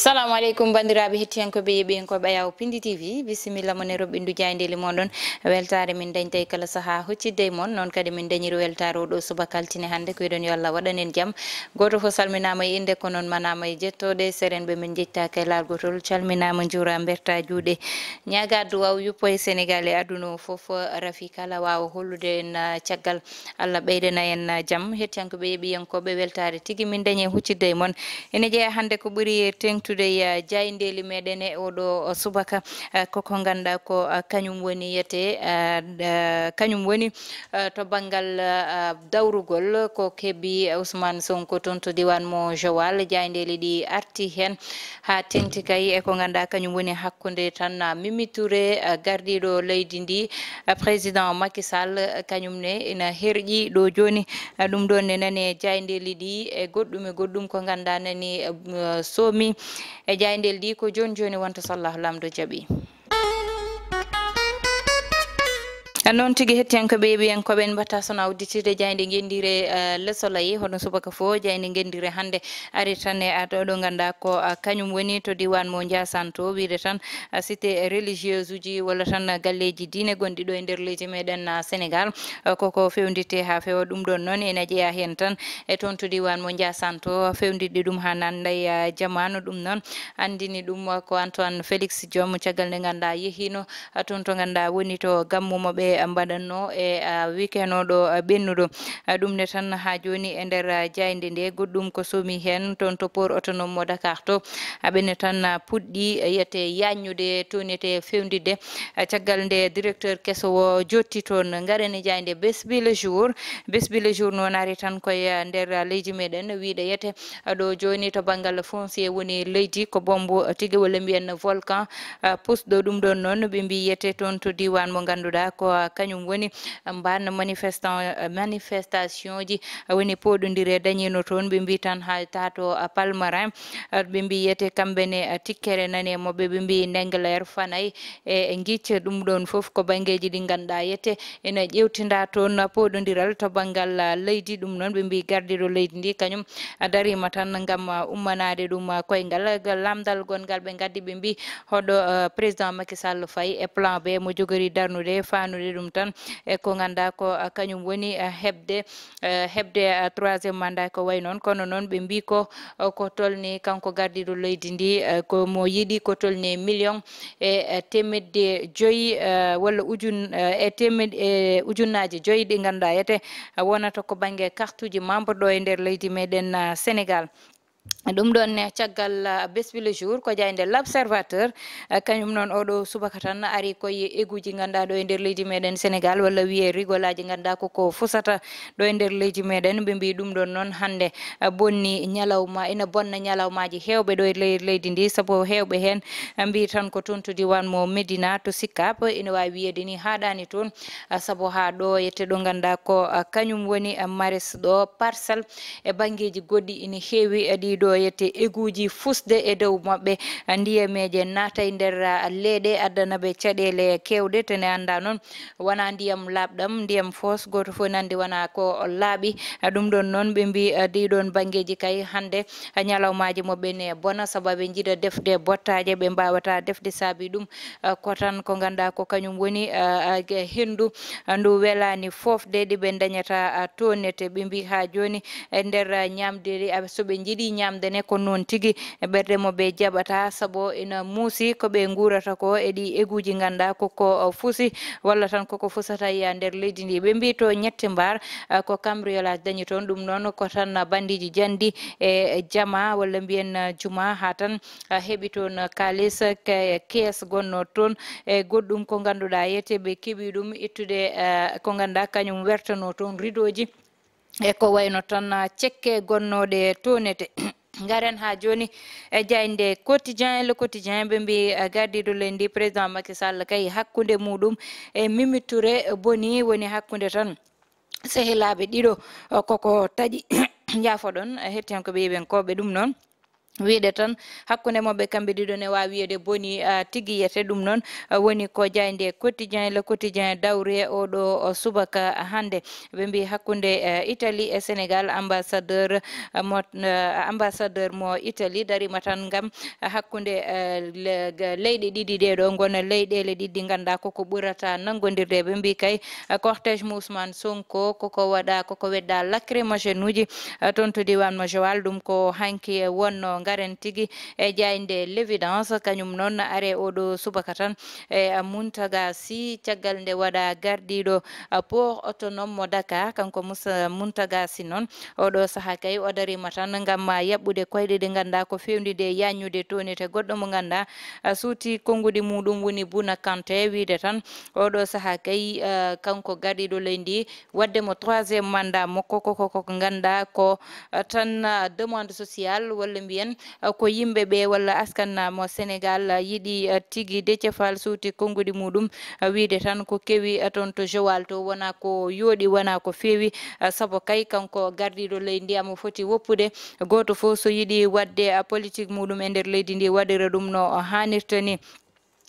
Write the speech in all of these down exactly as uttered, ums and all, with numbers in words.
Salamu aleykum, banndiraaɓe hettiyankooɓe, yeeɓiyankooɓe Ayaw Pindi T V. Bisimilla mon e roɓɓindu jaayndeeli mon ɗon. Weltaare min dañta e kala sahaa huccidde e mon. Noon kadi min dañiri weltaare oo ɗoo subaka altine hannde. Ko wiɗon yo Allah waɗan en jam. Gooto fof salminaama e innde, ko noon manaama e jettooɗe. Serenɓe min njettaaka e laargotol. Calminaama, njuuraa, mbertaa juuɗe. Ñaagaa duwaaw yuppo e Senegaal e aduna o fof. Rafi kala waawa hollude en, ah, caggal Allah ɓeydana en, ah, jam. Hettiyankooɓe, yeeɓiyankooɓe, weltaare tigi min dañi e huccidde e mon. Ene jeyaa hannde ko ɓuri teeŋtude e, ah, jaayndeeli meɗen e oo ɗoo, ah, subaka, ah, ko ko ngannduɗaa ko, ah, kañum woni yete, ah, d-, ah, kañum woni, ah, to banngal, ah, dawrugol ko keɓi, ah, Ousmane Sonko toon to diiwaan mo Joal. Jaayndeeli ɗi arti heen haa teeŋti kay e ko ngannduɗaa kañum woni hakkunde tan, ah, Mimi Touré, ah, gardiiɗo leydi ndi, ah, président Macky Sall, ah, kañum ne ina herƴi ɗo jooni. Ah, ɗum ɗoon ne nani e jaayndeeli ɗi e goɗɗum e goɗɗum ko ngannduɗaa nani, ah, soomi e jaayndeeli ɗi. Ko jooni jooni wonta so Allahu Laamɗo jaɓi. Ah, noon tigi hettiyankooɓe, yeeɓiyankooɓe, en mbaɗta sona udditde jaaynde ngenndiire, ah, Le Soleil. Hono subaka fof, jaaynde ngenndiire hannde ari tan e aɗo ɗo ngannduɗaa ko, ah, kañum woni to diiwaan mo Ndiassane to, wiyde tan, ah, cité religieuse uji walla tan, ah, galleeji diine gonɗi ɗo e nder leydi meɗen, ah, Senegaal. Ah, koko fewnditte haa feewa. Ɗum ɗoon noon ene jeyaa heen tan e toon to diiwaan mo Ndiassane to, fewndiɗde ɗum haa nannda e, ah, jamaanu. Ɗum noon anndini ɗum, ah, ko Antoine Félix Diome, caggal nde ngannduɗaa yehiino, ah, toon to ngannduɗaa woni to gammu mo ɓe mbaɗatnoo e, ah, weekend o ɗo, ah, ɓennuɗo. Ah, ɗum ne tan haa jooni e nder, ah, jaaynde nde, goɗɗum ko soomi heen toon to port autonome mo Dakar to. Ah, ɓe ne tan, ah, puɗɗi, ah, yete yaññude, toon yete fewndiɗde. Ah, caggal nde directeur keso o jotti toon. Ngaren e jaaynde Bés Bi Le Jour. Bés Bi Le Jour noon ari tan koye, ah, nder, ah, leydi meɗen, wiyde yete, ah, ɗo jooni to banngal foncier woni leydi ko bommbo, ah, tigi walla mbiyen volcan, ah, pusɗo. Ɗum ɗoon noon ɓe mbiyi yete toon to diiwaan mo ngannduɗaa ko, ah, kañum woni, ah, mbaan manifestant, ah, manifestation ji, ah, woni pooɗondire dañiino toon. Ɓe mbiyi tan haa taa to, ah, Palmarin, ah, ɓe mbiyi yete kamɓe ne, ah, tikkere nani e maɓɓe, ɓe mbiyi Ndingler, Fanay e, e Ngicce. Ɗum ɗoon fof ko banngeeji ɗi ngannduɗaa yete ina ƴeewtinda toon pooɗondiral to banngal, ah, leydi. Ɗum noon ɓe mbiyi gardiiɗo leydi ndi kañum, ah, dariima tan ngam, ah, ummanaade ɗum, ah, koyngal. Gal lamndal gonngal ɓe ngaddi, ɓe mbiyi hoɗo, ah, président Macky Sall fayi e plan B mo jogori darnude, faanude ɗum tan e ko ngannduɗaa ko, ah, kañum woni, ah, heɓde, eh, heɓde, ah, troisième mandat ko wayi noon. Kono noon ɓe mbiyi ko, ah, ko tolni kanko gardiiɗo leydi ndi, ah, ko mo yiɗi ko tolni million e, eh, teemedde joyi, eh, walla ujun-, eh, e teemed-, e ujunnaaje joyi ɗi ngannduɗaa yete, eh, wonata ko bannge kartuuji membre ɗo e nder leydi meɗen, ah, Senegaal. Ɗum ɗoon ne caggal, ah, Bés Bi Le Jour ko jaaynde L'Observateur, ah, kañum noon oo ɗoo subaka tan ari koye eguuji ngannduɗaa ɗo e nder leydi meɗen Senegaal, walla wiyee rigolaaji ngannduɗaa ko ko fusata ɗo e nder leydi meɗen. Ɓe mbiyi ɗum ɗoon noon hannde, ah, bonni ñalawma, ina bonna ñalawmaaji heewɓe ɗo e ley-, leydi ndi, sabu heewɓe heen, ah, mbiyi tan ko toon to diiwaan mo Medina, to Sicap, ina waawi wiyeede ni haaɗaani toon, ah, sabu haa ɗo yette ɗo ngannduɗaa ko, ah, kañum woni, ah, Maris ɗo, Parcelles e banngeeji goɗɗi ina heewi, ah, ɗii ɗo yette eguuji fusde e dow maɓɓe, ah, ndiyameeje naata e nder, ah, leeɗe, addana ɓe caɗeele keewɗe, te ne anndaa noon wonaa ndiyam laaɓɗam, ndiyam foos, gooto fof nandi wonaa ko laaɓi. Ah, ɗum ɗoon noon ɓe mbiyi, ah, ɗii ɗoon banngeeji kay hannde, ah, ñalawmaaji maɓɓe ne bona, sabu ɓe njiɗa defde bottaaje, ɓe mbaawataa defde, saabi ɗum, ah, ko tan ko ngannduɗaa ko kañum woni, ah, ah, ge-, henndu, ah, ndu welaani foofde, ɗi ɓe ndañata, ah, toon nete. Ɓe mbiyi haa jooni e nder, ah, ñaamde, ah, so ɓe njiɗi ñaamde ne ko noon tigi, ɓerɗe maɓɓe jaɓataa, sabu ina muusi ko ɓe nguurata ko e ɗi eguuji ngannduɗaa ko ko fusi, walla tan koko fusata e nder leydi ndi. Ɓe mbiyi to Ñetti Mbaar, ah, ko cambriolage dañi toon, ɗum noon ko tan bandiiji janɗi e jama, walla mbiyen, ah, juma, haa tan, ah, heɓi toon kaalis, ke-, kees gonnoo toon e goɗɗum ko ngannduɗaa yete ɓe keɓi ɗum ittude, ah, ko ngannduɗaa kañum wertanoo toon ridooji. E ko wayno tan, ah, cekke gonnooɗe toon nete. Ngaren haa jooni e jaaynde Quotidien, Le Quotidien, ɓe mbiyi, ah, gardiiɗo leydi ndi, président Macky Sall, kay hakkunde muɗum e Mimi Touré boni, woni hakkunde tan sehilaaɓe ɗiɗo, ah, koko taƴi. Njaafoɗon, eh, hettiyankooɓe, yeeɓiyankooɓe, ɗum noon Wiide tan, hakkunde maɓɓe kamɓe ɗiɗo ne waawi wiyeede boni, ah, tigi yiyete. Ɗum noon, ah, woni ko jaaynde Quotidien, Le Quotidien dawri e oɗo, o subaka hannde. Ɓe mbi hakkunde, eh, Italie e Sénégal, ambassadeur, eh, mo, eh, ambassadeur mo Italie darima tan ngam, eh, hakkunde, eh, le-, ga-, leyɗe ɗiɗi ɗeɗo ngona leyɗele ɗiɗi ngannduɗaa koko ɓurata nanngondirde. Ɓe mbi kay, eh, cortège mo Ousmane Sonko koko waɗa, koko wedda lacrymogène uji, eh, toon to diwan mo Joal. Ɗum ko hanki, eh, wonno ngaren tigi e jaaynde L'Évidence. Kañum noon are oɗo subaka tan e Mountaga Sy, caggal nde waɗa gardiiɗo, a, port autonome mo Dakar. Kanko Moussa Mountaga Sy noon, oɗo saha kay o darima tan ngam, a, yaɓɓude koyɗe ɗe ngannduɗaa ko fewndide e yaññude toonite goɗɗo mo ngannduɗaa, a, suuti konnguɗi muɗum woni Bouna Kanté. Wiide tan oɗo saha kay, a, kanko gardiiɗo leydi ndi, waɗde mo troisième mandat makko, ko, ko, ko ngannduɗaa ko, a, tan, a, demande sociale, walla mbiyen, a, ko yimɓe ɓe walla askan mo Sénégal, a, yiɗi, a, tigi Déthié Fall suuti konnguɗi muɗum, a, wiide tan ko kewi, a, toon to Joal to wona ko yooɗi, wona ko feewi, a, sabu kay kanko gardiiɗo leydi ndi omo foti woppude gooto fof so yiɗi waɗde, a, politique muɗum e nder leydi ndi waɗira ɗum no haanirta ni.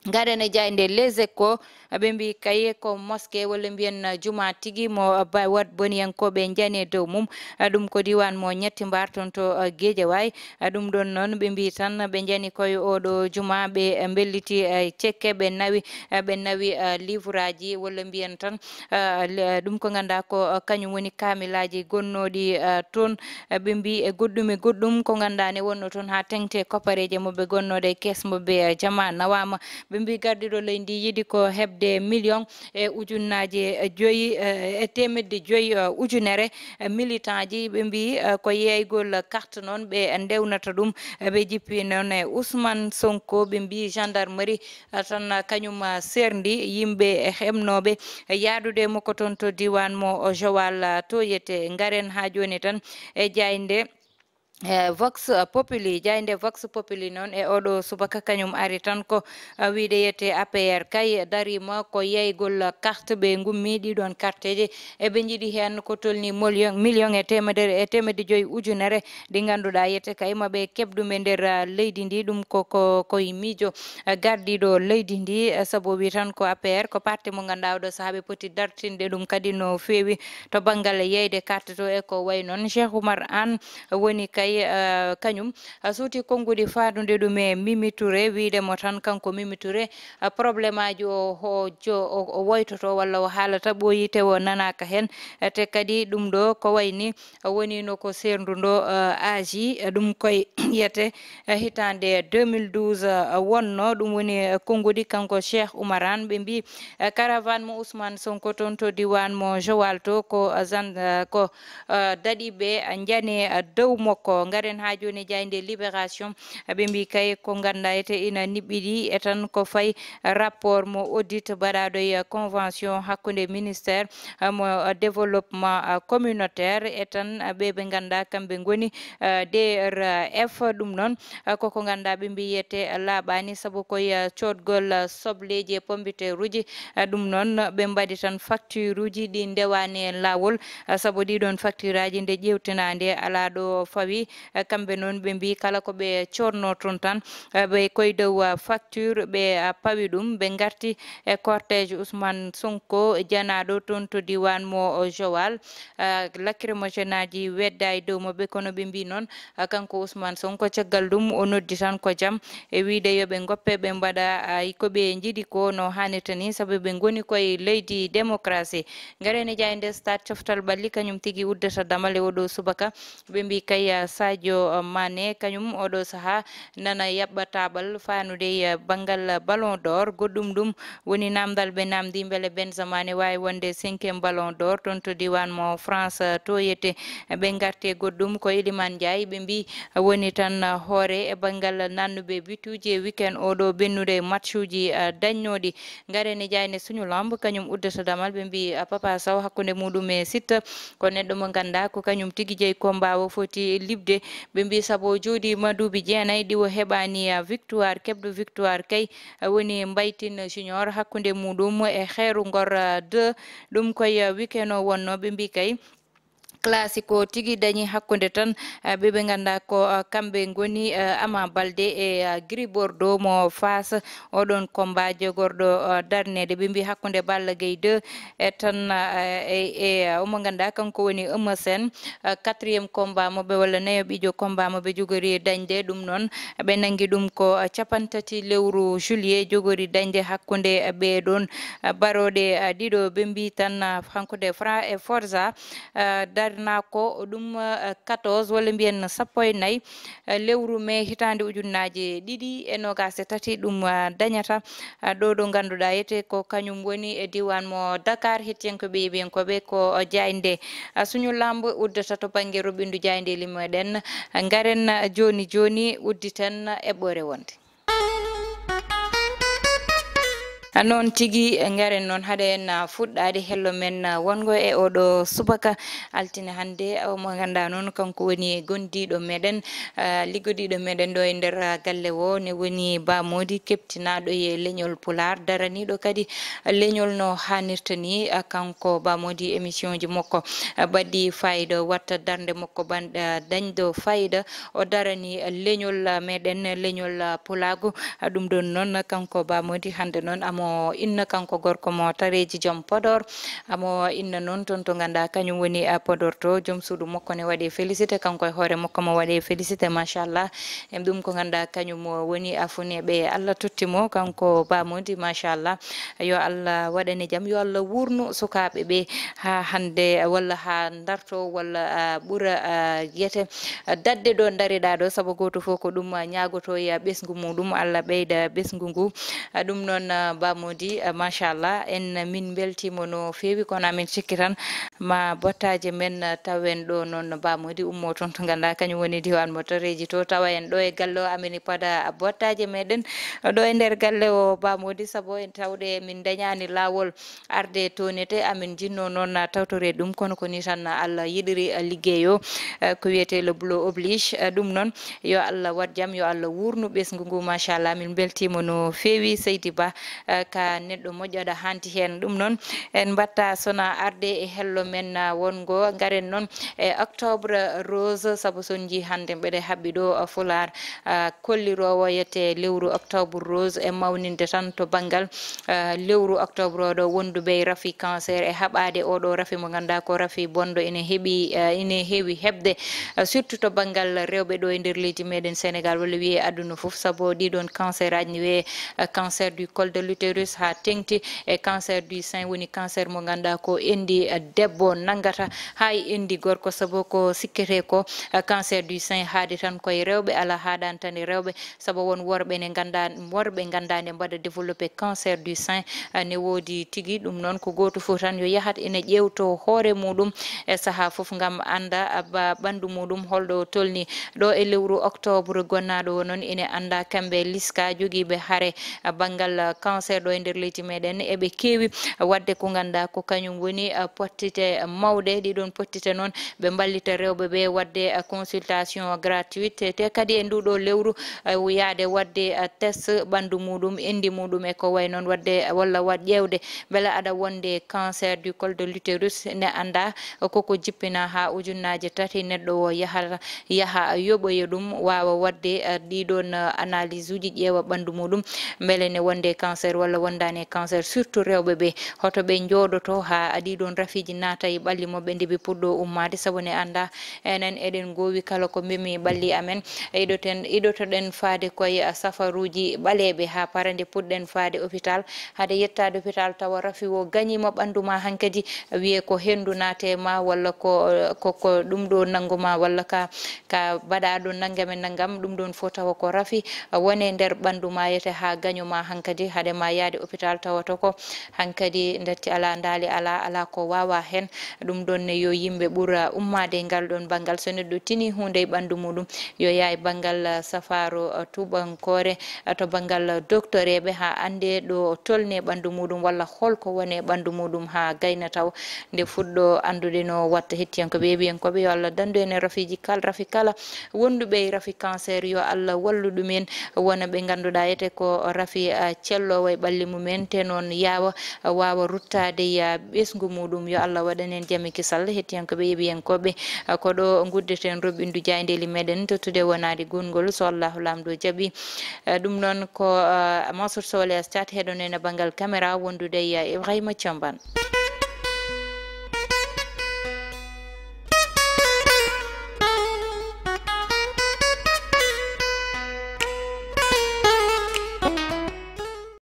Ngaren e jaaynde Les Échos, ɓe mbi kay ko mosquée walla mbiyen juma tigi mo ba-, wat boniyankooɓe njani e dow mum. Ɗum ko diwan mo Ñetti Mbaar toon to, uh, Guédiawaye. Ɗum ɗon noon ɓe mbi tan ɓe njani koye oɗo juma, ɓe, uh, mbelliti, uh, cekke, ɓe nawi, uh, ɓe nawi, uh, livre aji walla mbiyen tan, uh, le-, ɗum ko ngannduɗaa ko, uh, kañum woni kaamilaji gonnooɗi, uh, toon. Eh, ɓe mbi e goɗɗum e goɗɗum ko ngannduɗaa ne wonno toon haa teŋti e koppareeje maɓɓe gonnooɗe e kees maɓɓe, eh, jama nawaama. Ɓe mbi gardiiɗo leydi ndi yiɗi ko heɓde million e ujunnaaje, eh, joyi, eh, e teemedde joyi, eh, ujunere, eh, militant ji. Ɓe mbi, eh, ko yeeygol carte noon ɓe ndewnata ɗum. Eh, ɓe jippi noon e Ousmane Sonko, ɓe mbi gendarmerie, eh, tan, eh, kañum, eh, serndi yimɓe heɓnooɓe yaadude mo ko toon to diwan mo, o Joal, eh, to yete. Ngaren haa jooni tan e jaaynde, eh, Vox Populi. Jaaynde Vox Populi noon e oɗo subaka kañum ari tan ko, eh, wiide yete A P R kay darima ko yeeygol carte, ɓe ngummi ɗiɗon carteji, eɓe njiɗi heen ko tolni million, million e teemedere, e teemedde joyi ujunere ɗi ngannduɗaa yete kay maɓe keɓ ɗum e nder, ah, leydi ndi. Ɗum ko, ko, koye miijo, ah, gardiiɗo leydi ndi, ah, sabu o wi tan ko A P R ko parti mo ngannduɗaa oɗo sahaa ɓe poti dartinde ɗum kadi no feewi to banngal yeeyde carte to e ko wayi noon. Cheikh Oumar Anne woni kay, ah, kañum, ah, suuti konnguɗi faadude ɗum e Mimi Touré, wiide mo tan kanko Mimi Touré, ah, problème aji o, o jo-, o, o woytoto walla o haalata ɓooyi te o nanaaka heen, ah, te kadi ɗum ɗo ko wayi ni woni no ko seernduɗo, eh, aaji, eh, ɗum koye yiyete, eh, hitaande deux mille douze, eh, wonno. Ɗum woni, eh, konnguɗi kanko Cheikh Oumar Anne. Ɓe mbi, eh, caravane mo Ousmane Sonko toon to diwan mo Joal to ko, eh, zan-, eh, ko, eh, daɗiiɓe, eh, njani, eh, dow makko. Ngaren haa jooni jaaynde Libération. Eh, ɓe mbi kay ko ngannduɗaa ete ina niɓɓiɗi e tan ko fayi rapport mo audit baɗaaɗo e convention hakkunde ministère, ah, mo, ah, développement, ah, communautaire e tan, ah, ɓe ɓe ngannduɗaa kamɓe ngoni, ah, D R F. Ɗum noon, ah, koko ngannduɗaa ɓe mbi yete laaɓaani sabu koye, ah, coodgol, ah, sobleeji e pombiteeruuji. Ah, ɗum noon ɓe mbaɗi tan facture uji ɗi ndewaani e laawol, ah, sabu ɗiɗon facture aji nde ƴeewtinaa nde alaa ɗo fawi. Eh, kamɓe noon ɓe mbi kala ko ɓe coodno toon tan, eh, ɓe koye dow, ah, facture ɓe, ah, pawi ɗum. Ɓe ngarti e cortège Ousmane Sonko janaaɗo toon to diwan mo, o, Joal. Ah, lacrymogène aji wedda e dow maɓɓe, kono ɓe mbi noon, ah, kanko Ousmane Sonko caggal ɗum o noddi tan ko jam e wiide yo ɓe ngoppe ɓe mbaɗa, ah, ko ɓe njiɗi ko no haanirta ni, sabu ɓe ngoni koye leydi démocratie. Ngaren e jaaynde Stade coftal ɓalli kañum tigi uddata damal e oɗo subaka. Ɓe mbi kay, ah, Sadio Mané, kañum oɗo sahaa nana yaɓɓa taaɓal faanude e, ah, banngal Ballon d'Or. Goɗɗum ɗum woni naamndal ɓe naamndi mbele Benzema ne waawi wonde cinquième Ballon d'Or toon to diwan mo France, ah, to yete. Ɓe ngarti e goɗɗum ko Iliman Ndiaye, ɓe mbi woni tan, ah, hoore e banngal nannuɓe bituuji e weekend oɗo bennude matchuuji, ah, dañnooɗi. Ngaren e jaaynde Suñu Lamb, kañum uddata damal, ɓe mbi, ah, Papa Sow hakkunde muɗum e Siteu. Ko neɗɗo mo ngannduɗaa ko kañum tigi jeyi combat o foti liɓde. Ɓe mbi sabu o jooɗiima duuɓi jeenayi ɗi o heɓaani, ah, victoire, keɓɗo victoire kay, ah, woni Mbaye Tine Junior hakkunde muɗum e Xeeru Ngor, ah, deux. Ɗum koye, ah, weekend o wonno, ɓe mbi kay Classico tigi dañi hakkunde tan, eh, ɓe ɓe nganndaa ko, eh, kamɓe ngoni, eh, Ama Baldé e, eh, Gris Bordeaux mo Faas. Oɗon combat jogorɗo, eh, darneede, ɓe mbi hakkunde Balla Gaye deux e tan, eh, e, e, eh, omo nganndaa kanko woni Eumeu Sène, eh, quatrième combat mo ɓe walla nayoɓijo combat mo ɓe jogori dañde. Ɗum noon, ɓe nanngi ɗum ko, eh, capantati lewru juillet jogori dañde hakkunde, eh, ɓee ɗoon, eh, barooɗe, eh, ɗiɗo. Ɓe mbi tan, eh, hakkunde Franc e Forza, eh, darnaa ko ɗum, eh, quatorze walla mbiyen sappo e nayi, eh, lewru mai hitaande ujunnaaje ɗiɗi e noogaas e tati ɗum, eh, dañata, eh, ɗo ɗo ngannduɗaa yete ko kañum woni e diiwaan mo Dakar. Hettiyankooɓe yeɓiyankooɓe ko, eh, jaaynde, eh, suñu lamb uddata to bannge roɓindu jaayndeeli meɗen. Ngaren, eh, jooni jooni udditen eɓɓoore wonde. Noon tigi, ngaren noon haɗa en, ah, fuɗɗaade hello men, ah, wonngo e oɗo subaka altine hannde, o mo ngannduɗaa noon kanko woni gondiiɗo meɗen, ah, liggodiiɗo meɗen ɗo e nder, ah, galle o, ne woni Ba Mody keɓtinaaɗo e leñol Pulaar, daraniiɗo kadi leñol no haanirta ni. Ah, kanko Ba Mody émission ji makko, ah, baɗɗi fayida, watta darnde makko ban-, ah, dañɗo fayida. O darani leñol, ah, meɗen, leñol, ah, pulaagu. Ah, ɗum ɗon noon, kanko Ba Mody hannde noon amo inna, kanko gorko mo Tareji joom Podor, amo inna noon toon to ngannduɗaa kañum woni, ah, Podor to. Joom suudu makko ne waɗi félicité, kanko e hoore makko mo waɗi félicité, machallah. Em ɗum ko ngannduɗaa kañum woni afuneeɓe Allah totti mo, kanko Ba Mody, machallah. Yo Allah waɗane jam, yo Allah wuurnu sukaaɓe ɓe haa hannde walla haa ndarto walla, ah, ɓura, ah, yete, ah, daɗde ɗo ndariɗaa ɗo, sabu gooto fof ko ɗum, ah, ñaagoto e, ah, ɓesngu muɗum, Allah ɓeyda ɓesngu ngu. Ah, ɗum noon, ah, Ba Mody, ah, machallah, en min mbeltiima no feewi, kono amin cikki tan ma bottaaje men, ah, tawen ɗo noon Ba Mody ummo toon to ngannduɗaa kañum woni diiwaan mo Tareji to, tawa en ɗo e galle o, amin pada bottaaje meɗen ɗo e nder galle o Ba Mody, sabu en tawde min dañaani laawol arde toon ete, amin jinnoo noon tawtore ɗum, kono ko ni tan Allah yiɗiri, eh, liggey o, eh, ko wiyetee le boulot oblige. Eh, ɗum noon, yo Allah waɗ jam, yo Allah wuurnu ɓesngu ngu, machallah, min mbeltiima no feewi, Seydi Ba, eh, ka neɗɗo moƴƴo, aɗa haanti heen. Ɗum noon, en mbaɗta sona arde e hello men, ah, wonngo, ngaren noon e octobre rose, sabu so on njii hannde mbeɗe haɓɓi ɗo, ah, Fulaar, ah, kolliroowo yete lewru octobre rose e mawninde tan to banngal, ah, lewru octobre oɗo wonduɓe e rafi cancer e haɓaade oɗo rafi mo ngannduɗaa ko rafi bonɗo ene heɓi, ah, ene heewi heɓde, ah, surtout to banngal rewɓe ɗo e nder leydi meɗen Sénégal walla wiyee aduna fof, sabu ɗiɗon cancer aji ne wiyee, ah, cancer du col de l'utérus haa teŋti e cancer du sein woni cancer mo ngannduɗaa ko enɗi, ah, debbo nanngata haa e enɗi gorko, sabu ko sikketee ko, ah, cancer du sein haade tan koye rewɓe, alaa haaɗaani tan e rewɓe. Sabu won worɓe ne nganndaa, worɓe nganndaa nde mbaɗa développé cancer du sein, ah, ne woodi tigi. Ɗum noon ko gooto fof tan yo yahat ene ƴeewto hoore muɗum e sahaa fof ngam annda, ah, ba-, ɓanndu muɗum holɗo tolni. Ɗo e lewru octobre gonnaaɗo o noon ene annda kamɓe liska jogiiɓe hare, ah, banngal, ah, cancer ɗo e nder leydi meɗen eɓe keewi, ah, waɗde ko ngannduɗaa ko kañum woni, ah, pottite mawɗe. Ɗiɗon pottite noon ɓe mballita rewɓe ɓe waɗde, ah, consultation gratuite, te kadi e nduɗo lewru, ah, yaade waɗde, ah, test ɓanndu muɗum, enɗi muɗum e ko way noon, waɗde walla waɗ ƴeewde mbele aɗa wonde cancer du col de l'utérus, ne annda koko jippina haa ujunnaaje tati neɗɗo o yahata, yaha yoɓoya ɗum, waawa waɗde, ah, ɗiɗon, ah, analyse uji, ƴeewa ɓanndu muɗum mbele ne wonde cancer walla wondaani e cancer, surtout rewɓe ɓe. Hoto ɓe njooɗoto haa ɗiɗon rafiiji naata e ɓalli maɓɓe nde ɓe puɗɗo ummaade, sabu ne annda enen eɗen ngoowi kala ko mbemi ɓalli amen. Iɗoten, iɗotoɗen faade koye, ah, safaruuji ɓaleeɓe haa para nde puɗɗen faade hôpital. Hade yettaade hôpital tawa rafi o gañiima ɓanndu ma hankadi, wiyee ko henndu naate ma walla ko, ko, ko ɗum ɗo nanngu ma walla ka, ka mbaɗaa ɗo nanngam e nanngam, ɗum ɗon fof tawa ko rafi, ah, wone nder ɓanndu ma yete haa gaño ma hankadi. Hade ma yaade hôpital tawata ko hankadi ndatti alaa, ndaali alaa, alaa ko waawaa heen. Ɗum ɗon ne yo yimɓe ɓura ummaade e ngal ɗon banngal. So neɗɗo tini huunde e ɓanndu muɗum, yo yaah e banngal, ah, safaaro, ah, tuubankoore, ah, to banngal, ah, doktoreeɓe haa annde ɗo tolni e ɓanndu muɗum walla hol ko woni e ɓanndu muɗum haa gayna taw nde fuɗɗo anndude no watta. Hettiyankooɓe, yeeɓiyankooɓe, yo Allah danndu en e rafiiji kal-, rafi kala wonduɓe e rafi cancer, yo Allah wallu ɗum en, wona ɓe ngannduɗaa ete ko rafi, ah, celloowo e mumen, te noon yaawa waawa ruttaade ya ɓesngu muɗum. Yo Allah waɗan en jam e kisal. Hettiyankooɓe, yeɓiyankooɓe, ko ɗo nguddeten roɓɓindu jaayndeeli meɗen, tottude wonaade gongol, so Allahu Laamɗo jaɓi. Eh, ɗum noon ko, eh, Mansour Sow Lees Thiat heɗono en e banngal caméra, wondude e, eh, Ibrahima Thiamban.